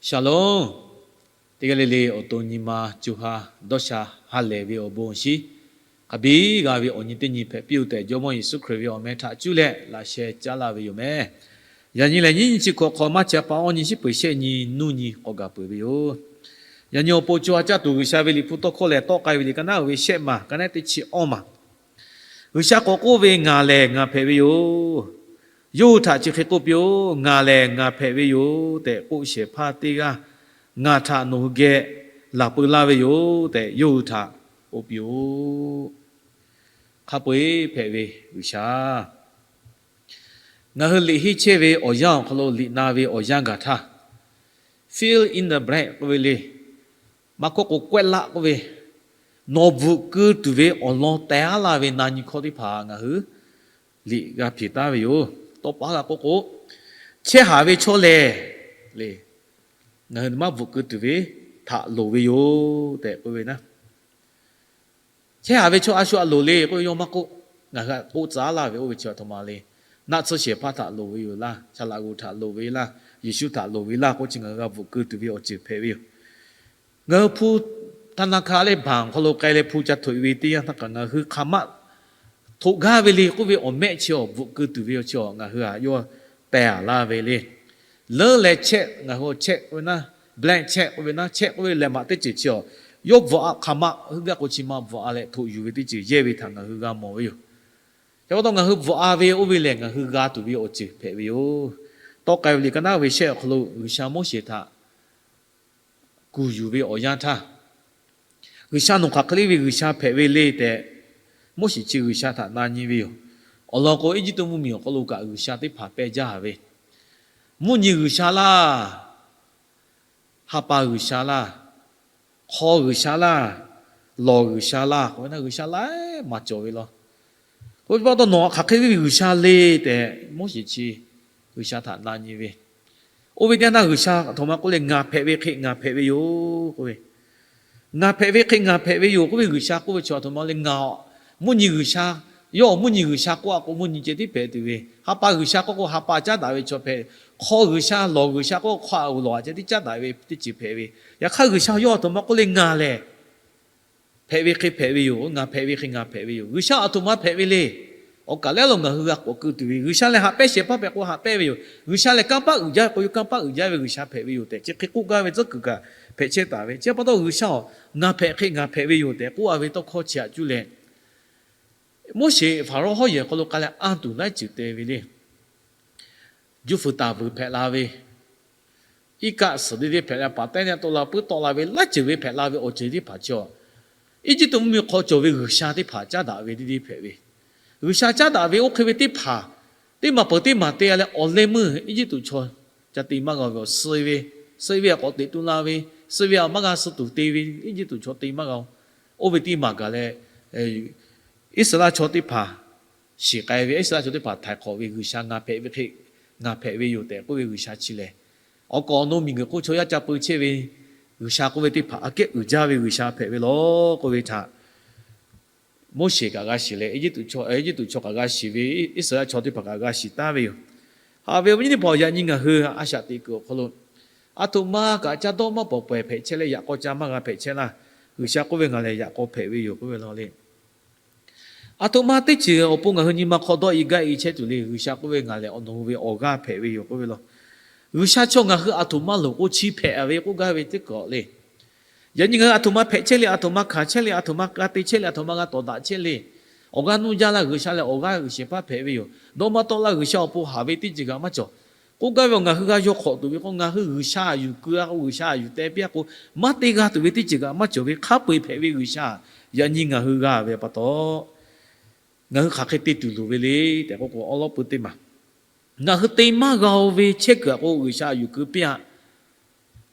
Shalom. Teˇ g'aˇ le le awˬ to nyi ma co ha dawˇ sha ha lehˬ ve awˬ bon awˬ shinˉ hk'a biˇ g'a ve awˬ nyi teˇ nyi hpehꞈ piˇ-oˬ tehꞈ, Jawˇmawˇ Yeˍsuˆ Hkriꞈ ve awˬ meh htaꞈ cuˇ leh laꞈ sheh caˉ laˇ ve yoˬ meh. Yaꞈ nyi lehˬ, nyiˇ nyi chi hkawꞈ hk'awꞈ maˇ chi a pa awˇ nyi shiˉ peuˬ shehˆ nyi nuˇ nyi k'awꞈ gaˬ peuˬ ve yoˬ. Yaꞈ nyi awˬ pon co ha caˇ tuˬ G'uiˬsha ve Liꞈ hpu tawˇ hkawˇ lehˬ, Tawˆ k'ai ve liꞈ ka naˉ uiˍ ve shehˆ maˬ, ka naˉ teˇ chi awˇ maˬ. G'uiˬsha k'awꞈ k'oˆ ve, Ngaˬ lehˬ ngaˬ hpehꞈ ve yoˬ. Yawˇ hui htaꞈ chi hk'e k'oˆ piˇ-oˬ, Ngaˬ lehˬ ngaˬ hpehꞈ ve yoˬ tehꞈ k'oˆ shehˍ hpaˇ teˇ g'aˇ ngaˬ htaꞈ nawˬ hui geh laˬ peu laˇ ve yoˬ tehꞈ, yawˇ hui htaꞈ k'oˆ piˇ-oˬ. Hk'a peu-eˬ hpehꞈ ve G'uiˬsha, ngaˬ hui liꞈ henˇ chehˇ ve awˬ yanˇ awˬ hk'aw lo liꞈ na ve awˬ yanˇ gaˬ htaˇ, fill in the blank k'oˆ ve le, maˇ kawˆ k'o kwehˆ laˆ k'oˆ ve, nawˬ bvuhꞈ keu tuˬ ve awˬ lawn teh aˉ laˇ ve na nyi hkawˇ teˇ hpaˍ ngaˬ hui liꞈ g'a hpeꞈ taˉ ve yoˬ. Tawˇ pa g'a k'oˆ k'o, chehˇ haˍ ve chaw lehˬ le, ngaˬ hui maˇ bvuhꞈ keu tuˬ ve htaꞈ loˍ ve yoˬ tehꞈ k'oˆ ve naˉ. Chehˇ haˍ ve chaw a shu a loˍ le k'oˆ ve yawˇ maˇ k'oˆ, ngaˬ hui k'oˆ tcuh laˇ ve oˇ ve chi a htoꞈ ma le. Naˆ tsuhˇ shehˍ hpaˇ htaꞈ loˍ ve yoˬ laˇ, shaˍ laꞈ g'oˍ htaꞈ loˍ ve laˇ, Yeˍsuˆ htaꞈ loˍ ve laˇ k'oˆ chi ngaˬ hui g'a bvuhꞈ keu tuˬ ve awˬ ceuˬ hpehꞈ ve yoˬ. Ngaˬ hui hpu ธนาคาร leh แบงก์ awˬ hk'aw lo k'ai leh hpu ca htoꞈ ve teˇ yanˇ htaˇ kaꞈ ngaˬ hui hk'aˬ ma htoꞈ gaˇ ve le k'oˆ ve awˬ mehˆ chi awˬ bvuhꞈ keu tuˬ ve awˬ chi ngaˬ hui a yawˇ teh laˇ ve le. Leuˉ leh chehˇ, ngaˬ hui chehˇ k'oˆ ve naˉ, blank check k'oˆ ve naˉ, chehˇ k'oˆ ve lehˬ maꞈ teˇ ceuˬ chi awˬ, yawˇ bvuhꞈ a hk'aˬ ma heuˆ gaˇ k'o chi ma bvuhꞈ a leh htoꞈ yuˬ ve teˇ ceuˬ yehˇ ve htaꞈ ngaˬ hui g'a mawˬ ve yoˬ. Chi pa taw ngaˬ hui bvuhꞈ a ve oˇ ve lehˬ ngaˬ hui g'a tuˬ ve awˬ ceuˬ hpehꞈ ve yoˬ. Tawˆ k'ai ve liꞈ ka naˉ ve shehˆ awˬ hk'aw lo G'uiˬsha Moˉseˍ htaꞈ kuˬ yuˬ ve awˬ yanˇ htaˇ, G'uiˬsha nawˬ hk'aˬ hk'e le ve G'uiˬsha hpehꞈ ve le tehꞈ, Moˉseˍ chi G'uiˬsha htaꞈ na nyi ve yoˬ. Awˬ lawn k'o, Eˇjiˇtuꞈ mvuhˇmiˬ awˬ hk'aw lo kaꞈ G'uiˬsha teˇ hpaˍ pehˇ jaˇ ve, mvuhˇ nyi G'uiˬsha laˇ, ha pa G'uiˬsha laˇ, hk'aw G'uiˬsha laˇ, lawˬ G'uiˬsha laˇ k'oˆ ve naˉ, G'uiˬsha laiˉ maˬ cawˬ ve law. K'oˆ ve pa taw nawˬ hk'aˬ hk'e ve G'uiˬsha le tehꞈ Moˉseˍ chi G'uiˬsha htaꞈ na nyi ve. Oˇ ve teˇ yanˇ htaˇ G'uiˬsha a htoꞈ ma k'oˆ le, Ngaˬ hpehꞈ ve hk'e ngaˬ hpehꞈ ve yoˬ k'oˆ ve. Ngaˬ hpehꞈ ve hk'e ngaˬ hpehꞈ ve yoˬ k'oˆ ve G'uiˬsha k'oˆ ve chi a htoꞈ ma le, ngaˬ mvuhˇ nyi G'uiˬsha, yawˇ mvuhˇ nyi G'uiˬsha k'oˆ a k'o mvuhˇ nyi ceh tiˉ hpehꞈ tuˬ ve, ha pa G'uiˬsha k'oˆ k'o ha pa caˉ daꞈ ve chaw hpehꞈ, hk'aw G'uiˬsha lawˬ G'uiˬsha k'oˆ hk'aw a uˬ lawˬ a ceh tiˉ caˉ daꞈ ve teˇ ceuˬ hpehꞈ ve. Yaꞈ hk'aˇ G'uiˬsha yawˇ a htoꞈ ma k'oˆ le, Ngaˬ lehˬ hpehꞈ ve hk'e hpehꞈ ve yoˬ, ngaˬ hpehꞈ ve hk'e ngaˬ hpehꞈ ve yoˬ. G'uiˬsha a htoꞈ ma hpehꞈ ve le. Awˬ kaˍ lehˉ lo ngaˬ hui g'a k'awꞈ keu tuˬ ve, G'uiˬsha lehˬ haꞈ pehnˇ shehˍ hpaˇ hpehꞈ k'o haꞈ pehnˇ ve yoˬ. G'uiˬsha lehˬ kanˇ paˆ uiˍ jaˇ ve k'o yawˇ kanˇ paˆ uiˍ jaˇ ve G'uiˬsha hpehꞈ ve yoˬ tehꞈ chi hk'e k'oˆ gaˇ ve tcuhˉ kuiˬ kaꞈ hpehꞈ chehˇ taˍ ve. Chi pa taw G'uiˬsha-oˬ, Ngaˬ hpehꞈ hk'e ngaˬ hpehꞈ ve yoˬ tehꞈ k'oˆ a ve tawˇ hkawˇ chi htaꞈ cuˇ leh, Moˉseˍ Hpaˍrawˇ hawˉ yehˬ hk'aw lo k'ai leh anˇ tuˬ laiˉ ceuˬ te ve le. Juˇ fuiˍ taˍ vuiˬ hpehꞈ la ve, iˉ kaˆ suhˍ teˇ deˇ hpehꞈ la, paˍ tehˇ nehˆ tawˆ la puiˉ tawˆ la ve laiˉ ceuˬ ve hpehꞈ la ve awˬ ceuˬ teˇ hpaˍ chi a, Eˇjiˇtuꞈ mvuhˇmiˬ hk'aw cawˬ ve G'uiˬsha teˇ hpaˍ caˉ daꞈ ve teˇ deˇ hpehꞈ ve. G'uiˬsha caˉ daꞈ ve oˇ hk'e ve teˇ hpaˍ, teˇ maˬ peuˬ teˇ maˬ te a leh awˬ leh meuˇ Eˇjiˇtuꞈ chaw ca te maˇ g'a ve awˬ suh ve, suh ve a k'awꞈ teꞈ tu la ve, suh ve a maˇ g'a suh tuˬ te ve Eˇjiˇtuꞈ chaw te maˇ g'a. Oˇ ve teˇ maˬ gaˬ leh, Iˉsaˍreˍlaˆ chaw teˇ hpaˍ shiˍ k'ai ve, Iˉsaˍreˍlaˆ chaw teˇ hpaˍ htaiˍ hk'awꞈ ve G'uiˬsha ngaˬ hpehꞈ ve hk'e ngaˬ hpehꞈ ve yoˬ tehꞈ k'oˆ ve G'uiˬsha chi lehˬ, awˬ k'awꞈ awˬ nu miˬguiˬ hk'oˆ chaw yaˇ ca peu chehˇ ve G'uiˬsha k'oˆ ve teˇ hpaˍ aꞈ kehˉ uiˍ jaˇ ve G'uiˬsha hpehꞈ ve law k'oˆ ve htaꞈ Moˉseˍ kaꞈ g'a shiˍ leh, Eˇjiˇtuꞈ chaw, Eˇjiˇtuꞈ chaw kaꞈ g'a shiˍ ve, Iˉsaˍreˍlaˆ chaw teˇ hpaˍ kaꞈ g'a shiˍ taˉ ve yoˬ. Haꞈ ve awˬ viˉ nyi teˇ hpaˍ, yaꞈ nyi ngaˬ hui a shaꞈ teꞈ kuiˬ awˬ hk'aw lo, a htoꞈ ma kaꞈ caˇ dawˇ maˇ pawˍ pawehˬ hpehꞈ chehˇ leh yaꞈ k'aw ca maˇ g'a hpehꞈ chehˇ laˇ. G'uiˬsha k'oˆ ve, Ngaˬ lehˬ yaꞈ k'aw hpehꞈ ve yoˬ k'oˆ ve law le. A htoꞈ ma teˇ ceuˬ awˬ pon ngaˬ hui nyi ma hk'aw dawˇ i gaˇ i chehˇ tuˬ le. G'uiˬsha k'oˆ ve, Ngaˬ lehˬ awˬ nawˬ hui ve awˬ g'aˇ hpehꞈ ve yoˬ k'oˆ ve law. G'uiˬsha chaw ngaˬ hui a htoꞈ ma loˍ k'o chi hpehꞈ ve k'oˆ gaˇ ve teˇ kaꞈ le. Yaꞈ nyi ngaˬ hui a htoꞈ ma hpehꞈ chehˇ le, a htoꞈ ma hkanˍ chehˇ le, a htoꞈ ma g'a te chehˇ le, a htoꞈ ma g'a tawˍ daꞈ chehˇ le, awˬ g'aˇ nuˇ jaˇ laˇ. G'uiˬsha lehˬ awˬ g'aˇ uiˍ shehˍ hpaˇ hpehꞈ ve yoˬ. Dawˇ maˇ tawˆ laˇ. G'uiˬsha awˬ pon haˍ ve teˇ ceuˬ kaꞈ maˇ cawˬ. K'oˆ gaˇ ve awˬ, ngaˬ hui g'a yaw hk'awꞈ tuˬ ve k'o, ngaˬ hui G'uiˬsha yuˬ keu a k'o, G'uiˬsha yuˬ teh piˇ a k'o, maˇ te g'a tuˬ ve teˇ ceuˬ kaꞈ maˇ cawˬ ve hk'a peu-eˬ hpehꞈ ve G'uiˬsha, yaꞈ nyi ngaˬ hui g'a ve pa taw, ngaˬ hui hk'aˬ hk'e te tuˬ loˍ ve le tehꞈ k'oˆ k'o, awˉ lawˉ peu teˇ maˬ ngaˬ hui te maˇ g'a-o ve chehˇ kuiˬ a k'o, G'uiˬsha yuˬ keu piˇ a,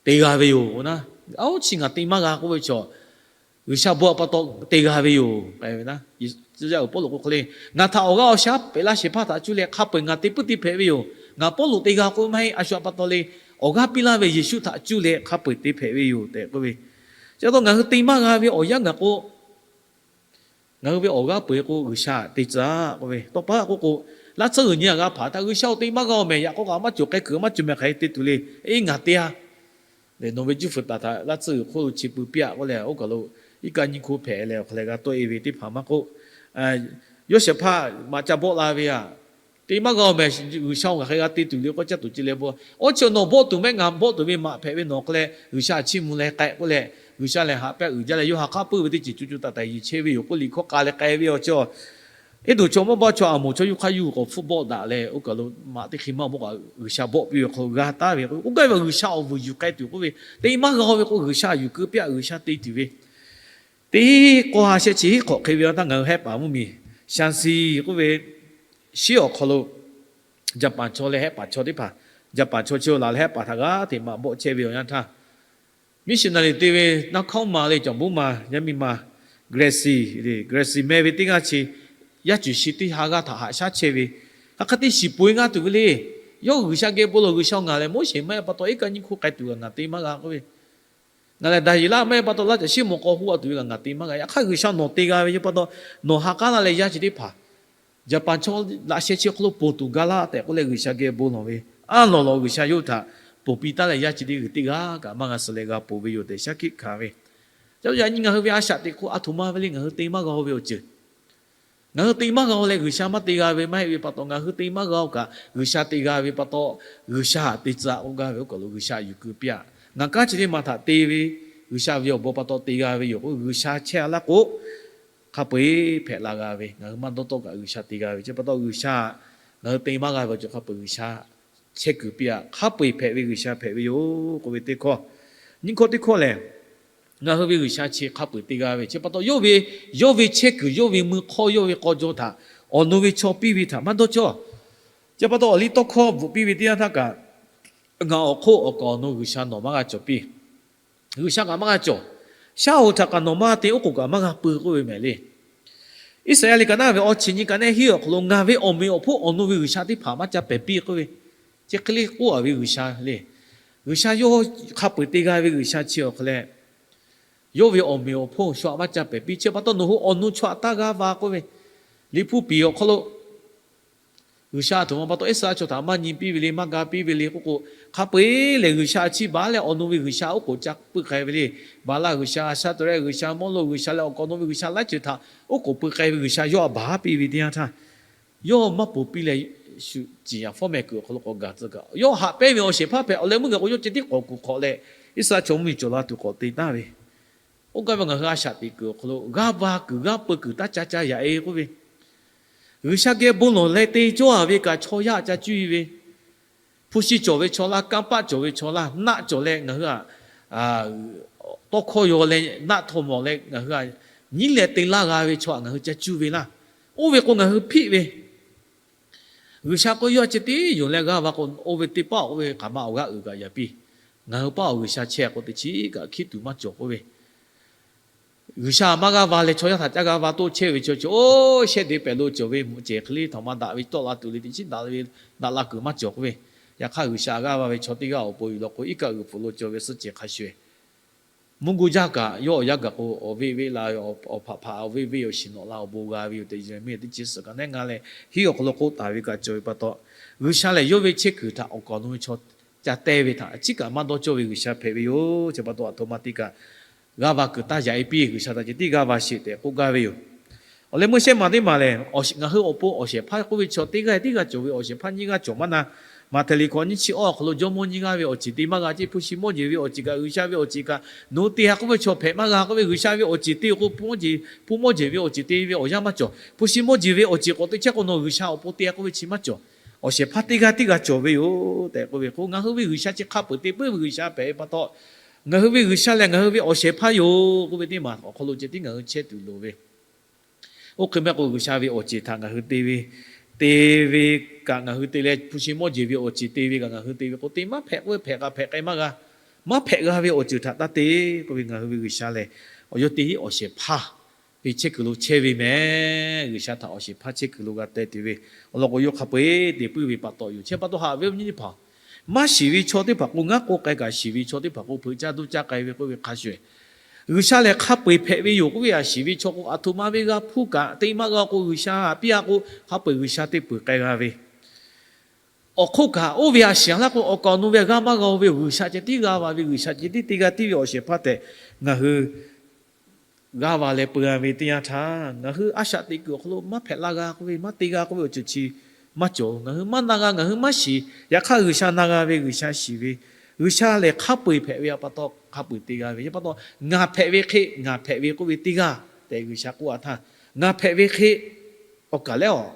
te g'a ve yoˬ. Oˇ chi ngaˬ te maˇ g'a k'oˆ ve chaw, G'uiˬsha bon a pa taw te g'a ve yoˬ k'ai ve na. Tcuh yaˇ uiˍ Pawˇluꞈ k'oˆ hk'e le, Ngaˬ htaꞈ awˬ g'aˇ awˬ shaˉ peꞈ laˇ shehˍ hpaˇ htaꞈ cuˇ leh hk'a peu-eˬ ngaˬ te puiˉ te hpehꞈ ve yoˬ. Ngaˬ Pawˇluꞈ te g'a k'o maˇ heˆ, a shu a pa taw le, awˬ g'aˇ piˇ laˇ ve Yeˍsuˆ htaꞈ cuˇ leh hk'a peu-eˬ te hpehꞈ ve yoˬ tehꞈ k'oˆ ve. Chi pa taw ngaˬ hui te maˇ g'a ve awˬ yanˇ gaˬ k'o, ngaˬ hui ve awˬ g'aˇ peu-eˬ k'o G'uiˬsha te tcuh k'oˆ ve tawˇ pa k'oˆ k'o, laˇ tsuhˇ g'uiˬ nyi a g'a hpaˍ htaˇ G'uiˬsha-oˬ, te maˇ g'a-oˬ mehˍ, yaꞈ k'aw kaꞈ maˇ cawˬ, k'ai kuiˬ maˇ cawˬ mehˍ, hk'aˬ hk'e te tuˬ le. Eˇ, ngaˬ te a, Nawˬ ve juˇ fuiˍ taˍ htaꞈ g'aˇ tcuhˇ g'uiˬ hk'oˆ lo chi pui piˇ-aꞈ k'oˆ leh, oˇ kaˬ lo iˉ kaˆ nyiˇ hkoˇ hpehꞈ leh awˬ hk'aw leh g'a tawˆ e ve teˇ hpaˍ maˇ k'oˆ, yawˇ shehˍ hpaˇ maꞈ ca bawˆ la ve aꞈ, te maˇ g'a-oˬ mehˍ, G'uiˬsha ngaˬ hk'e g'a te tuˬ le k'oˆ caˇ tuˬ ce leh bon, oˇ chi nawˬ bawˆ tuˬ mehˆ ngaˬ bawˆ tuˬ ve maꞈ hpehꞈ ve nawˬ hk'aw leh G'uiˬsha chiˇ mvuh leh k'ai k'oˆ leh, G'uiˬsha lehˬ haꞈ pehnˇ uiˍ jaˇ leh yawˇ ha k'aˉ puiˉ ve teˇ ceuˬ co co taiˍ taiˍ yeˬ chehˇ ve yoˬ k'oˆ liꞈ hkawˇ k'a leh k'ai ve awˬ cawˇ. Eˇdonˍ chaw mawˇ baˆ chaw Aˍmoˍ chaw yawˇ hk'aˇ yuˬ k'awꞈ hpfuhˆ bawˆ daꞈ leh, oˇ kaˬ lo maꞈ teˇ hk'e maˇ bawˆ kaꞈ G'uiˬsha bawˆ piˇ ve hk'aw lo g'a taˍ ve k'o, oˇ gaˇ ve G'uiˬsha awˬ vuiˬ yuˬ k'ai tuˬ k'oˆ ve, te maˇ g'a-oˬ ve k'o G'uiˬsha yuˬ keu piˇ-aꞈ G'uiˬsha te tuˬ ve, teˇ k'awˇ ha shehˆ chi hiˉ hk'awꞈ hk'e ve a htaˇ ngaˬ hui hehˆ paˍ mvuhˇmiˬ Shaˍnshi k'oˆ ve shiˉ awˬ hk'aw lo Jaˍpaˍ chaw leh hehˆ paˍ chaw teˇ hpaˍ, Jaˍpaˍ chaw chi laˬ leh hehˆ paˍ htaꞈ g'aˇ hteꞈ maꞈ bawˆ chehˇ ve awˬ yanˇ htaˇ, missionary te ve naˇ hkawˉ ma le cawˬ bon ma yaˇ miˇ ma Gracie, Gracie meh ve teˇ g'aˇ chi yaˇ cuˬ shi teˇ ha g'aˇ htaꞈ haꞈ shaˉ chehˇ ve, hk'aˬ hk'e te shiˍ peuˬ e g'a tuˬ ve le. Yawˇ G'uiˬsha geh bon lawˬ, G'uiˬsha ngaˬ lehˬ Moˉseˍ maˇ heˆ pa taw iˉ kaˆ nyiˇ hkoˇ k'ai tuˬ kaꞈ ngaˬ te maˇ g'a k'oˆ ve, ngaˬ lehˬ Daˍyeˍlaˆ maˇ heˆ pa taw laˇ caˬ shiˉ mawˬ k'aw huˆ a tuˬ ve kaꞈ ngaˬ te maˇ g'a. Yaꞈ hk'aˇ G'uiˬsha nawˬ te g'a ve yaˇ pa taw, nawˬ ha k'aˉ laˇ leh yaˇ chi teˇ hpaˍ Jaˍpaˍ chaw laꞈ sheh chi awˬ hk'aw lo ponˬ tuˬ ga laˇ tehꞈ k'oˆ leh G'uiˬsha geh bon lawˬ ve, a lawˬ lawˬ G'uiˬsha yawˇ hui htaꞈ ponˬ piˇ taˉ leh yaˇ chi teˇ g'uiˬ teˇ g'aˇ kaꞈ maˇ g'a suh leh g'a ponˬ ve yoˬ tehꞈ shaˉ hkiˆ hkanˍ ve. Ca yaꞈ nyi ngaˬ hui ve a shaꞈ teꞈ hk'o a htoꞈ ma ve le ngaˬ hui te maˇ g'a-o ve awˬ ceuˬ. Ngaˬ hui te maˇ g'a-o leh G'uiˬsha maˇ te g'a ve maˇ heˆ ve pa taw, ngaˬ hui te maˇ g'a-o kaꞈ G'uiˬsha te g'a ve pa taw, G'uiˬsha te tcuh-a k'oˆ gaˇ ve oˇ kaˬ lo G'uiˬsha yuˬ keu piˇ-aꞈ. Ngaˬ kanˉ chi teˇ ma htaꞈ te ve, G'uiˬsha ve awˬ bon pa taw te g'a ve yoˬ k'o, G'uiˬsha chehˇ-a laˇ k'o, hk'a peu-eˬ hpehꞈ la g'a ve, ngaˬ hui maˇ dawˇ tawˆ kaꞈ G'uiˬsha te g'a ve chi pa taw, G'uiˬsha ngaˬ hui te maˇ g'a ve awˬ ceuˬ hk'a peu-eˬ G'uiˬsha chehˇ kuiˬ piˇ-aꞈ. Hk'a peu-eˬ hpehꞈ ve G'uiˬsha hpehꞈ ve yoˬ k'oˆ ve teˇ hkawˇ. Nyiˇ hkawˇ teˇ hkawˇ lehˬ, ngaˬ hui ve G'uiˬsha chi hk'a peu-eˬ te g'a ve chi pa taw, yawˇ ve, yawˇ ve chehˇ kuiˬ, yawˇ ve mui hk'awˇ, yawˇ ve k'aw jaw htaꞈ awˬ nu ve chaw piˇ ve htaꞈ maˇ dawˇ cawˇ. Chi pa taw awˬ liˇ tawˇ hkawˇ bvuhꞈ piˇ ve teˇ yanˇ htaˇ kaꞈ, ngaˬ awˬ hk'oˆ awˬ kaˍ awˬ nu G'uiˬsha nawˬ maˇ g'a cawˬ piˇ. G'uiˬsha kaꞈ maˇ g'a cawˬ. Shaˉ hoꞈ htaꞈ kaꞈ nawˬ maˇ g'a te, oˉ k'oˍ kaꞈ maˇ g'a peu k'oˆ ve mehˍ le. Iˉsaˍyaˆ liꞈ ka naˉ ve awˬ chi nyi ka nehˉ hiˉ awˬ hk'aw lo ngaˬ ve awˬ meꞈ awˬ hponˇ awˬ nu ve G'uiˬsha teˇ hpaˍ maˇ ca pehˍ piˇ k'oˆ ve, chi hk'e le k'oˆ-a ve G'uiˬsha le. G'uiˬsha yawˇ hk'a peu-eˬ te g'a ve G'uiˬsha chi awˬ hk'aw leh, yawˇ ve awˬ meꞈ awˬ hponˇ shu-aꞈ maˇ ca pehˍ piˇ. Chi pa taw nawˬ hui awˬ nu chaw-aꞈ taˇ g'aˇ va k'oˆ ve, Liꞈ hpu piˍ awˬ hk'aw lo G'uiˬsha a htoꞈ ma pa taw Iˉsaˍreˍlaˆ chaw htaꞈ maˇ nyi piˇ ve le, maˇ ga piˇ ve le k'oˆ k'o, hk'a peu-eˬ lehˬ G'uiˬsha a ciˉ baˬ leh awˬ nu ve G'uiˬsha oˉ k'oˍ ca pui k'ai ve le. Baˍlaˆ g'uiˬsha, Shaˍtraˍhehˆ g'uiˬsha, Mawˇluˆ g'uiˬsha leh awˬ kaˍ awˬ nu ve g'uiˬsha laiˉ ceuˬ htaꞈ oˉ k'oˍ pui k'ai ve G'uiˬsha yawˇ-aꞈ baˬ piˇ ve teˇ yanˇ htaˇ, yawˇ maˇ ponˬ piˇ leh shu ciˍ yanˍ fawˉ meh kuiˬ awˬ hk'aw lo k'awꞈ gaˬ tcuh kaꞈ, yawˇ haꞈ pehnˇ ve awˬ shehˍ hpaˇ hpehꞈ awˬ leh meuˇ gaˬ k'o yawˇ ceh tiˉ k'awꞈ kuˬ hk'awꞈ leh, Iˉsaˍreˍlaˆ chaw mvuhˇmiˬ cawˬ la tuˬ k'awꞈ te taˍ ve. Oˇ gaˇ ve ngaˬ hui a shaꞈ teꞈ kuiˬ awˬ hk'aw lo g'aˇ va kuiˬ g'aˇ peu kuiˬ taˇ ca ca yaꞈ-e k'oˆ ve, G'uiˬsha geh bon lawˬ leh te cawˇ-a ve kaꞈ chaw yaˇ ca cuˇ-e ve, hpu shi cawˬ ve chaw laˇ, kanˇ paˆ cawˬ ve chaw laˇ, naˆ cawˬ leh ngaˬ hui-aꞈ tawˇ hkawˇ yaw leh naˆ htaw mawˬ leh ngaˬ hui-aꞈ nyiˉ leh te laˇ g'a ve chaw-aꞈ ngaˬ hui ca cuˇ ve laˇ. Oˇ ve k'o ngaˬ hui hpiˆ ve G'uiˬsha k'oˆ yawˇ ceh tiˉ yonˍ leh g'aˇ va k'o, oˇ ve teˇ paˆ k'oˆ ve hk'aˬ ma awˬ g'aˇ uiˍ kaꞈ yaꞈ piˇ. Ngaˬ hui paˆ awˬ G'uiˬsha chehˇ k'o teˇ chiˉ kaꞈ hkiˉ tuˬ maˇ cawˬ k'oˆ ve, G'uiˬsha maˇ g'aˇ va leh chaw yaˇ htaꞈ caˇ g'a va toˆ chehˇ ve chaw cawˬ, oˇ shehˆ de pehˍ lo cawˬ ve mvuhꞈ cehˬ hk'e le htaꞈ maˇ daꞈ ve tawˆ la tuˬ le teˇ chiˉ daꞈ ve daꞈ la kuiˬ maˇ cawˬ k'oˆ ve. Yaꞈ hk'aˇ G'uiˬsha g'aˇ va ve chaw teˇ g'aˇ awˬ pon yuˬ law k'o, iˉ kaˆ g'uiˬ pfuhˍ lo cawˬ ve suhˆ cehˬ hk'a shuˍ mvuhˇ guˇ jaˇ kaꞈ yawˇ awˬ yanˇ gaˬ k'o, awˬ veˆ veˆ la ve, awˬ hpaꞈ hpaꞈ awˬ veˆ veˆ awˬ shiˍ nawꞈ la awˬ bon g'a ve yoˬ tehꞈ, Yeˍraˍmiˆ teˇ chi suhˍ ka nehˉ ngaˇ leh hiˉ awˬ hk'aw lo k'oˆ taˍ ve kaꞈ cawˬ ve pa taw, G'uiˬsha lehˬ yawˇ ve chehˇ kuiˬ htaꞈ awˬ kaˍ awˬ nu ve chaw ca teh ve htaꞈ a ciˉ kaꞈ maˇ dawˇ cawˇ ve G'uiˬsha hpehꞈ ve yoˬ. Chi pa taw a htoꞈ ma te kaꞈ g'aˇ va kuiˬ taˇ yaꞈ-e piˇ, G'uiˬsha htaꞈ ceh tiˉ g'aˇ va sheˍ tehꞈ k'oˆ gaˇ ve yoˬ. Awˬ leh meuˇ shehˆ maˬ teˇ maˬ lehˬ, ngaˬ hui awˬ pon awˬ shehˍ hpaˇ k'oˆ ve chaw teˇ g'aˇ tiˉ g'a cawˬ ve, awˬ shehˍ hpaˇ nyiˇ g'aˇ cawˬ maˇ na. Maꞈhtehˍ liꞈ hkawꞈ nyiˇ chi awˬ hk'aw lo jawˇmawˇ nyiˇ g'aˇ ve awˬ ceuˬ te maˇ g'a ceˇ. Hpu shi mawˇ jeˬ ve awˬ ceuˬ kaꞈ, G'uiˬsha ve awˬ ceuˬ kaꞈ nawˬ hui te-a k'oˆ ve chaw hpehꞈ maˇ g'a k'oˆ ve, G'uiˬsha ve awˬ ceuˬ te k'o, hpu mawˇ jeˬ ve awˬ ceuˬ te ve awˬ yanˇ maˇ cawˬ. Hpu shi mawˇ jeˬ ve awˬ ceuˬ k'awꞈ te chehˇ k'o nawˬ G'uiˬsha awˬ pon te-a k'oˆ ve chi maˇ cawˬ. Awˬ shehˍ hpaˇ teˇ g'aˇ tiˉ g'a cawˬ ve yoˬ tehꞈ k'oˆ ve k'o, ngaˬ hui ve G'uiˬsha chi hk'a peu-eˬ te puiˉ ve G'uiˬsha hpehꞈ ve pa taw, ngaˬ hui ve G'uiˬsha lehˬ ngaˬ hui ve awˬ shehˍ hpaˇ yoˬ k'oˆ ve teˇ maˬ awˬ hk'aw lo ceh tiˉ ngaˬ hui chehˇ tuˬ loˍ ve. Oˇ hk'e maˇ k'o G'uiˬsha ve awˬ ceuˬ htaꞈ ngaˬ hui te ve, te ve kaꞈ ngaˬ hui te leh hpu shi mawˇ jeˬ ve awˬ ceuˬ te ve kaꞈ ngaˬ hui te ve k'o, te maˇ hpehꞈ k'oˆ ve hpehꞈ kaꞈ hpehꞈ k'ai maˇ g'a. Maˇ hpehꞈ g'a ve awˬ ceuˬ htaꞈ taˇ te k'oˆ ve, ngaˬ hui ve G'uiˬsha lehˬ awˬ yawˇ teˇ hinˉ awˬ shehˍ hpaˇ ve chehˇ kuiˬ lo chehˇ ve mehˍ. G'uiˬsha htaꞈ awˬ shehˍ hpaˇ chehˇ kuiˬ lo g'a teh tuˬ ve awˬ lawn k'o, yawˇ hk'a peu-eˬ te puiˉ ve pa taw yoˬ. Chi pa taw haꞈ ve awˬ viˉ nyi teˇ hpaˍ, maˇ shiˍ ve chaw teˇ hpaˍ k'o ngaˉ k'oˆ k'ai kaꞈ, shiˍ ve chaw teˇ hpaˍ k'o hpeuꞈ caˇ duˇ caˇ k'ai ve k'oˆ ve hk'a shuˍ, G'uiˬsha lehˬ hk'a peu-eˬ hpehꞈ ve yoˬ k'oˆ ve, a shiˍ ve chaw k'o a htoꞈ ma ve g'a hpuˇ kaꞈ te maˇ g'a k'o, G'uiˬsha haꞈ piˇ-a k'o hk'a peu-eˬ G'uiˬsha te peuˬ k'ai g'a ve awˬ hk'oˆ kaꞈ oˇ ve a shiˍ a laˇ k'o, awˬ kaˍ awˬ nu ve g'a maˇ g'a-o ve G'uiˬsha ceh tiˉ g'a va ve, G'uiˬsha ceh tiˉ te g'a tiˇ ve awˬ shehˍ hpaˇ tehꞈ ngaˬ hui g'a va leh peu g'a ve teˇ yanˇ htaˇ, ngaˬ hui a shaꞈ teꞈ kuiˬ awˬ hk'aw lo maˇ hpehꞈ la g'a k'oˆ ve, maˇ te g'a k'oˆ ve awˬ ceuˬ chi maˇ cawˬ. Ngaˬ hui maˇ na g'a, ngaˬ hui maˇ shiˍ. Yaꞈ hk'aˇ G'uiˬsha na g'a ve, G'uiˬsha shiˍ ve, G'uiˬsha lehˬ hk'a peu-eˬ hpehꞈ ve pa taw hk'a peu-eˬ te g'a ve pa taw, ngaˬ hpehꞈ ve hk'e ngaˬ hpehꞈ ve k'oˆ ve teˇ g'aˇ tehꞈ G'uiˬsha k'oˆ a htaˇ, ngaˬ hpehꞈ ve hk'e awˬ kaˍ lehˬ awˬ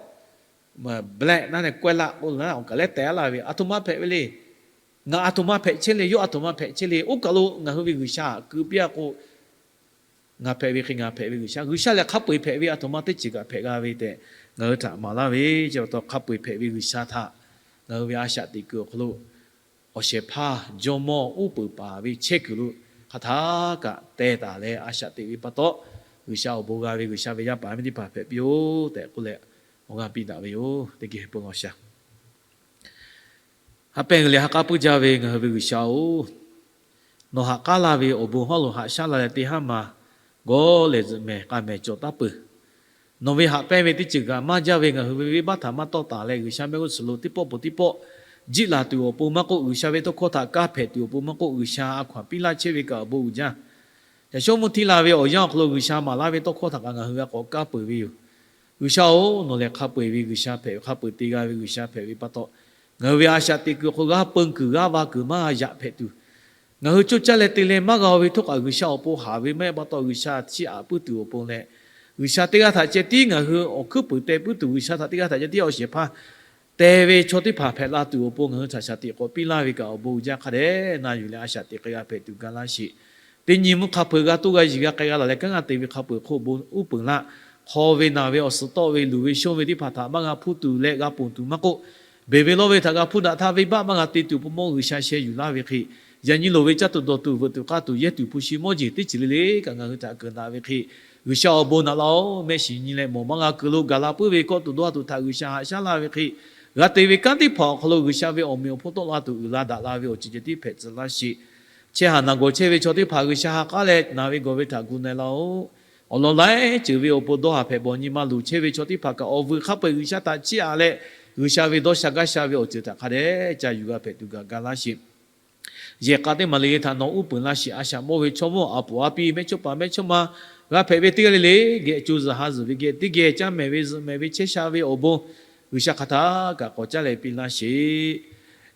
black na neh kawehˇ laˆ k'oˆ laˇ, awˬ kaˍ lehˬ tehꞈ a laˇ ve, aˬ htoꞈ ma hpehꞈ ve le. Ngaˬ aˬ htoꞈ ma hpehꞈ chehˇ le, yawˇ aˬ htoꞈ ma hpehꞈ chehˇ le. Oˇ kaˬ lo ngaˬ hui ve G'uiˬsha keu piˇ a k'o, ngaˬ hpehꞈ ve hk'e ngaˬ hpehꞈ ve G'uiˬsha, G'uiˬsha lehˬ hk'a peu-eˬ hpehꞈ ve, aˬ htoꞈ ma teˇ ceuˬ kaꞈ hpehꞈ g'a ve tehꞈ ngaˬ hui htaꞈ maˍ laˇ ve, chi pa taw hk'a peu-eˬ hpehꞈ ve G'uiˬsha htaꞈ ngaˬ hui ve a shaꞈ teꞈ kuiˬ awˬ hk'aw lo awˬ shehˍ hpaˇ jawˇmawˇ uˉ peunˍ paˍ ve chehˇ kuiˬ lo hk'a htaˇ kaꞈ teh taˍ leh a shaꞈ teꞈ ve pa taw, G'uiˬsha awˬ bon g'a ve G'uiˬsha ve yaˇ paˍ miˇ teˇ hpaˍ hpehꞈ piˇ-oˆ tehꞈ k'oˆ leh awˬ g'aˇ piˇ daꞈ ve yoˬ. Teˇ geh bon lawˬ shaˍ. Haꞈ pehnˇ g'uiˬ leh ha k'aˉ puiˉ jaˇ ve ngaˬ hui ve G'uiˬsha-oˬ, nawˬ haꞈ k'aˉ laˇ ve awˬ bon hawˉ lo haꞈ shaˉ la leh teˇ haˉ ma gawˇ lehˬ zuhꞈ mehˍ k'a mehˍ cawˬ taˉ peuˬ. Nawˬ ve haꞈ pehnˇ ve teˇ ceuˬ kaꞈ maˇ jaˇ ve ngaˬ hui ve venˇbaˆ htaꞈ maˇ tawˆ taˍ leh, G'uiˬsha mehˆ g'uˇ suhˍ lo teˇ pawˆ peuˬ teˇ pawˆ jiˆ laˬ tuˬ awˬ pon maˇ k'oˆ, G'uiˬsha ve tawˇ hkawˇ htaꞈ kaˇ hpehꞈ tuˬ awˬ pon maˇ k'oˆ, G'uiˬsha a hkaw-anˬ piˇ laˇ chehˇ ve kaꞈ awˬ bon uiˍ jaˇ. Yaꞈ shawˉ mvuhˇ htiˇ la ve awˬ yanˇ awˬ hk'aw lo G'uiˬsha maˍ laˇ ve tawˇ hkawˇ htaꞈ kaꞈ ngaˬ hui g'a k'awꞈ kaˉ peuˬ ve yoˬ. G'uiˬsha-oˬ, nawˬ lehˬ hk'a peu-eˬ ve G'uiˬsha hpehꞈ ve, hk'a peu-eˬ te g'a ve G'uiˬsha hpehꞈ ve pa taw, ngaˬ hui ve a shaꞈ teꞈ kuiˬ awˬ hk'aw g'a peu kuiˬ g'a va kuiˬ maˇ g'a yaꞈ hpehꞈ tuˬ, ngaˬ hui coˇ caˇ leh te leh maˇ g'a-o ve htawˇ kaꞈ G'uiˬsha awˬ pon haˍ ve maˇ heˆ pa taw, G'uiˬsha chiˇ aꞈ puiˉ tuˬ awˬ pon leh, G'uiˬsha teˇ g'aˇ htaꞈ ceh tiˉ ngaˬ hui awˬ hkuiˉ puiˍ teh puiˉ tuˬ, G'uiˬsha htaꞈ teˇ g'aˇ htaꞈ ceh tiˉ awˬ shehˍ hpaˇ teh ve chaw teˇ hpaˍ hpehꞈ la tuˬ awˬ pon ngaˬ hui htaꞈ shaˍ tiꞈ k'awꞈ piˇ laˇ ve kaꞈ awˬ bon uiˍ jaˇ hk'a dehꞈ na yuˬ leh a shaꞈ teꞈ k'ai g'a hpehꞈ tuˬ ga laˇ sheˍ. Teˇ nyi mvuhˇ hk'a hpeuꞈ g'a toˇ g'a yiˬ g'a k'ai g'a laˬ leh kanˉ g'a te ve hk'a peuꞈ hk'oˆ bon uˉ peunˍ laˇ. Hk'aw ve naˬ ve awˬ suhˍ tawˆ ve luˬ ve shonˇ ve teˇ hpaˍ htaꞈ maˇ g'a hpuˇ tuˬ leh g'a ponˬ tuˬ maˇ k'oˆ, beˬ ve lawˇ ve htaꞈ g'a hpuˇ daꞈ htaˇ venˇbaˆ maˇ g'a te tuˬ awˬ pon mawˇ G'uiˬsha sheh yuˬ laˇ ve hk'e, yaꞈ nyi loˍ ve caˇ tuˬ dawˬ tuˬ veuꞈ tuˬ k'aˇ tuˬ yehˇ tuˬ hpu shi mawˇ jeˬ teˇ ceuˬ le le kaꞈ ngaˬ hui htaꞈ keunˍ daꞈ ve hk'e, G'uiˬsha awˬ bon naꞈ laˇ-oˬ. Mehˆ shiˍ nyi leh mawˬ maˇ g'a keu lo gaˬ la puiˉ ve kawˆ tuˬ dawˇ ha tuˬ htaꞈ G'uiˬsha haꞈ shaˉ laˇ ve hk'e, g'a te ve kanˉ teˇ hpaˍ awˬ hk'aw lo G'uiˬsha ve awˬ meꞈ awˬ hponˇ tawˆ la tuˬ uiˍ la daꞈ la ve awˬ ceuˬ ceh tiˉ hpehꞈ tcuh laˇ sheˍ. Chehˇ haˍ naˬ gawˬ chehˇ ve chaw teˇ hpaˍ G'uiˬsha ha k'aˉ leh naˬ ve gawˬ ve htaꞈ gu na-e laˇ-oˆ. Awˬ lawn laiˉ ceuˬ ve awˬ pon dawˇ haˍ hpehꞈ bawˬ nyi ma luˬ chehˇ ve chaw teˇ hpaˍ kaꞈ awˬ vuiˬ hk'a peu-eˬ G'uiˬsha htaꞈ chiˇ aꞈ leh, G'uiˬsha ve dawˇ sha gaˇ sha ve awˬ ceuˬ htaꞈ hk'a dehꞈ ca yuˬ g'a hpehꞈ tuˬ gaˬ ga laˇ sheˍ. Yehˬ k'a teˇ maˬ le le htaꞈ nawˬ uˉ peunˍ laˇ sheˍ. A shaꞈ mawˇ ve chaw mawˇ a poˍ a piˇ mehˆ chawˇ paˍ mehˆ chawˇ ma g'a hpehꞈ ve teˇ g'aˇ le le, geh co zuhˬ ha zuhˬ ve geh teˇ geh caˇ mehˍ ve zuhꞈ mehˍ ve chehˇ sha ve awˬ bon G'uiˬsha hk'aˬ htaˇ kaꞈ k'awꞈ caˇ leh piˇ laˇ sheˍ.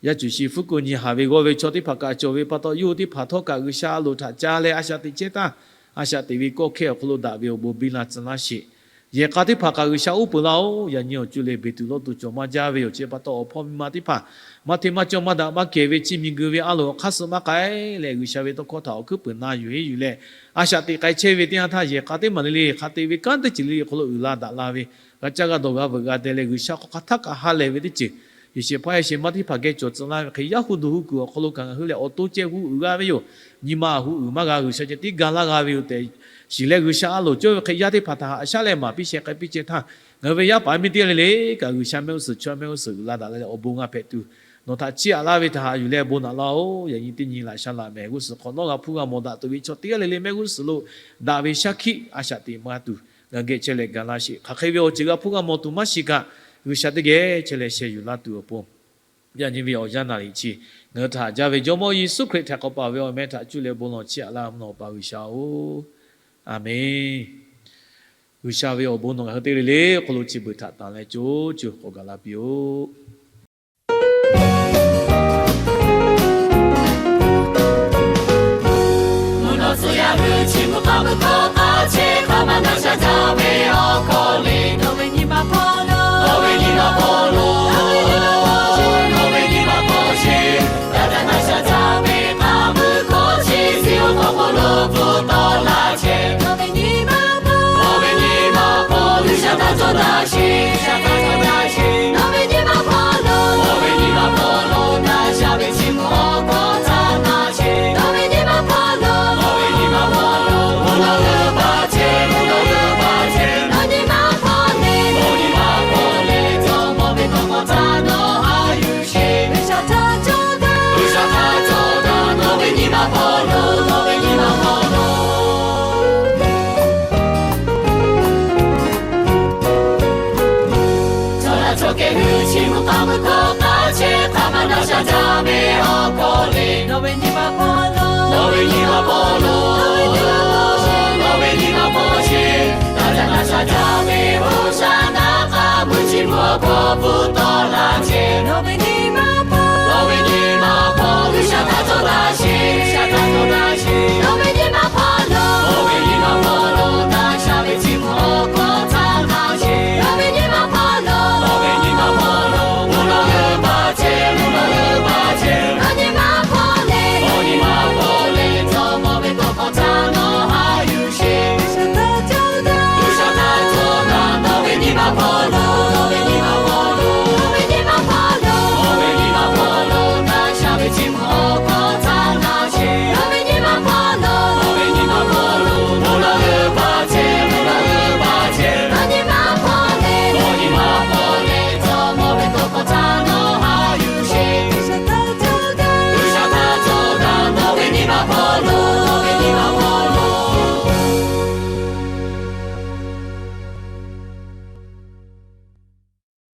Yaˇ cuˬ shi hpfuhˇ kuˬ nyi haˍ ve g'awˇ ve chaw teˇ hpaˍ kaꞈ cawˬ ve pa taw, yawˇ hui teˇ hpaˍ htawˇ kaꞈ G'uiˬsha a loˍ htaꞈ ca leh a shaꞈ teꞈ chehˇ htaˇ, a shaꞈ teꞈ ve kawˆ hkehˇ awˬ hk'aw lo daꞈ ve awˬ bon biˇ la tcuh laˇ sheˍ. Yehˬ k'a teˇ hpaˍ kaꞈ G'uiˬsha uˉ peunˍ laˇ-oˬ. Yaꞈ nyi awˬ co le beˬ tuˬ lawˇ tuˬ cawˬ maˇ jaˇ ve awˬ ceuˬ pa taw, awˬ hpawˇ miˇ ma teˇ hpaˍ maˇ hteˇ maˇ cawˇ maˇ daꞈ maˇ kehˬ ve chi miˬguiˬ ve a loˍ awˬ hk'aˇ suh maˇ k'ai leh, G'uiˬsha ve tawˇ hkawˇ htaꞈ awˬ hkuiˉ peunˍ na yuˬ heˆ yuˬ leh, a shaꞈ teꞈ k'ai chehˇ ve teˇ yanˇ htaˇ, yehˬ k'a teˇ maˬ le le hk'a te ve kanˉ teˇ ceuˬ le le awˬ hk'aw lo uiˍ la daꞈ la ve, g'a caˇ g'a dawˬ g'a veuꞈ g'a deh leh G'uiˬsha hk'aˬ hk'aˬ htaˇ kaꞈ ha lehˬ ve teˇ ceuˬ yehˬ shehˍ hpaˇ yehˬ shehˍ ma teˇ hpaˍ geh cawˬ tcuh laˇ ve hk'e, yaˇ hu duˬ hu kuiˬ awˬ hk'aw lo kaꞈ ngaˬ hui lehˬ awˬ to ceh hu uiˍ g'a ve yoˬ. Nyi ma hu uiˍ maˇ g'a, G'uiˬsha ceh tiˉ ga laˇ g'a ve yoˬ tehꞈ shiˍ leh, G'uiˬsha a loˍ cawˇ ve hk'e yaˇ teˇ hpaˍ htaꞈ haꞈ shaˉ leh maˍ piˇ sheh k'ai piˇ ceh htaˇ, ngaˬ hui ve yaˇ paˍ miˇ teˇ g'aˇ le le kaꞈ G'uiˬsha mehˆ g'uˇ suhˍ chaw mehˆ g'uˇ suhˍ uiˍ la daꞈ leh awˬ bon g'a hpehꞈ tuˬ, nawˬ htaꞈ chiˇ aꞈ laˇ ve htaꞈ haꞈ yuˬ leh bon naꞈ laˇ-oˬ. Yaꞈ nyi teˇ nyi laꞈ sha laꞈ mehˍ g'uˇ suhˍ hk'awꞈ nawˉ g'a hpuˇ g'a mawˬ daꞈ tuˬ ve chaw teˇ g'aˇ le le mehˆ g'uˇ suhˍ lo daꞈ ve shaˉ hkiˆ a shaꞈ teꞈ ma tuˬ g'a geh chehˇ leh ga laˇ sheˍ. Hk'aˬ hk'e ve awˬ ceuˬ g'a hpuˇ g'a mawˬ tuˬ maˇ shiˍ kaꞈ, G'uiˬsha teˇ geh chehˇ leh sheh yuˬ laˇ tuˬ awˬ pon, yaꞈ nyi ve awˬ yanˇ naˬ liꞈ chi ngaˬ hui htaꞈ haꞈ jaˇ ve Jawˇmawˇ Yeˍsuˆ Hkriꞈ htaꞈ k'awꞈ paˍ ve awˬ meh htaꞈ cuˇ leh bon lawˬ chiˇ aꞈ laˇ mvuhˇ naw Awˬ pa G'uiˬsha-oˬ, Aˍmenˇ. G'uiˬsha ve awˬ bon nawˬ ngaˬ hui teˇ g'aˇ le le awˬ hk'aw lo chi beuꞈ htaꞈ tanˬ leh co co k'awꞈ gaˬ la piˇ-oˆ. Mvuhˇ naw tcuh yaˇ hui chi mvuhˇ hk'aˇ mvuhˇ hkawˇ hk'a chehˇ hk'a ma na sha jaˇ ve awˬ hkawˇ le, nawˬ ve nyi ma hpawˇ lo, nawˬ ve nyi ma hpawˇ lo, nawˬ ve nyi ma hpawˇ sheˍ, yaˇ htaꞈ na sha jaˇ ve hk'a mvuhˇ hkawˇ chi Ziˍonˍ hk'aw hk'oˆ lo hpu tawˆ la chehˇ. Nawˬ ve nyi ma hpawˇ, nawˬ ve nyi ma hpawˇ G'uiˬsha htaꞈ cawˬ daꞈ sheˍ, G'uiˬsha htaꞈ cawˬ daꞈ sheˍ. Nawˬ ve nyi ma hpawˇ Daꞈ sha jaˇ ve awˬ hk'aw lo, nawˬ ve nyi ma hpawˇ lo, nawˬ ve nyi ma hpawˇ lo, nawˬ ve nyi ma hpawˇ sheˍ. Daꞈ jaˇ daꞈ sha jaˇ ve Hoˍsaˍnaˆ k'aˇ mui chi mvuhˇ awˬ hk'aw lo tawˆ la chehˇ. Nawˬ ve nyi ma